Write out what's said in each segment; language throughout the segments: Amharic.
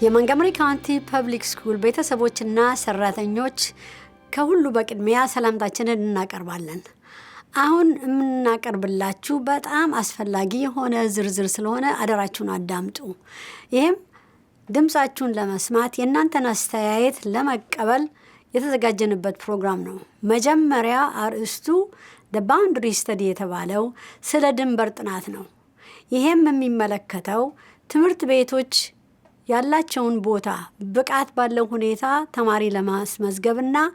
የ Montgomery County Public School ቤተሰቦችና ሰራተኞች፣ ከሁሉ በቅድሚያ ሰላምታችንን እናቀርባለን። አሁን የምናቀርብላችሁ በጣም አስፈላጊ የሆነ ዝርዝር ስለሆነ አደራችሁን አዳምጡ። ይህም ድምፃችሁን ለመስማት፣ የእናንተን አስተያየት ለመቀበል የተዘጋጀንበት ፕሮግራም ነው። መጀመሪያ አርእስቱ the boundary study የተባለው ስለ ድንበር ጥናት ነው። ይሄም የሚመለከተው ትምህርት ቤቶች ያላቸውን ቦታ ብቃት ባለው ሁኔታ ተማሪ ለማስመዝገብና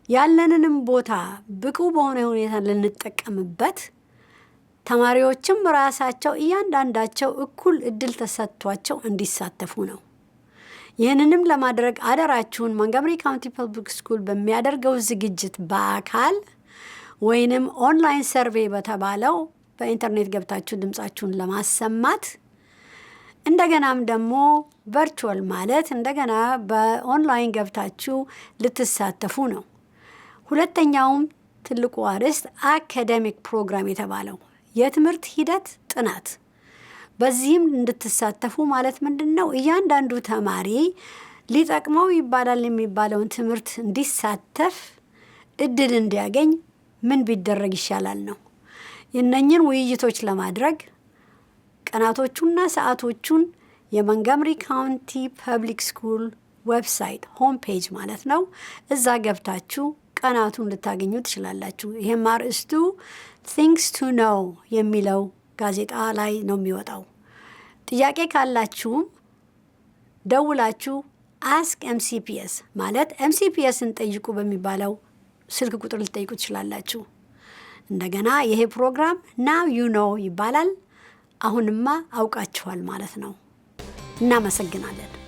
ያለንንም ቦታ ብቁ በሆነ ሁኔታ ልንጠቀምበት፣ ተማሪዎችም ራሳቸው እያንዳንዳቸው እኩል እድል ተሰጥቷቸው እንዲሳተፉ ነው። ይህንንም ለማድረግ አደራችሁን Montgomery County Public School በሚያደርገው ዝግጅት በአካል ወይንም online survey በተባለው በኢንተርኔት ገብታችሁ ድምፃችሁን ለማሰማት፣ እንደገናም ደግሞ virtual ማለት እንደገና በኦንላይን ገብታችሁ ልትሳተፉ ነው። ሁለተኛውም ትልቁ አርዕስት academic program የተባለው የትምህርት ሂደት ጥናት፣ በዚህም እንድትሳተፉ ማለት ምንድን ነው? እያንዳንዱ ተማሪ ሊጠቅመው ይባላል የሚባለውን ትምህርት እንዲሳተፍ እድል እንዲያገኝ ምን ቢደረግ ይሻላል ነው። የእነኝን ውይይቶች ለማድረግ ቀናቶቹና ሰዓቶቹን የ Montgomery County Public School website home page ማለት ነው። እዛ ገብታችሁ ቀናቱን ልታገኙ ትችላላችሁ። ይህም አርእስቱ Things to Know የሚለው ጋዜጣ ላይ ነው የሚወጣው። ጥያቄ ካላችሁም ደውላችሁ Ask MCPS ማለት MCPS ን ጠይቁ በሚባለው ስልክ ቁጥር ልትጠይቁ ትችላላችሁ። እንደገና ይሄ ፕሮግራም Now You Know ይባላል። አሁንማ አውቃችኋል ማለት ነው። እናመሰግናለን።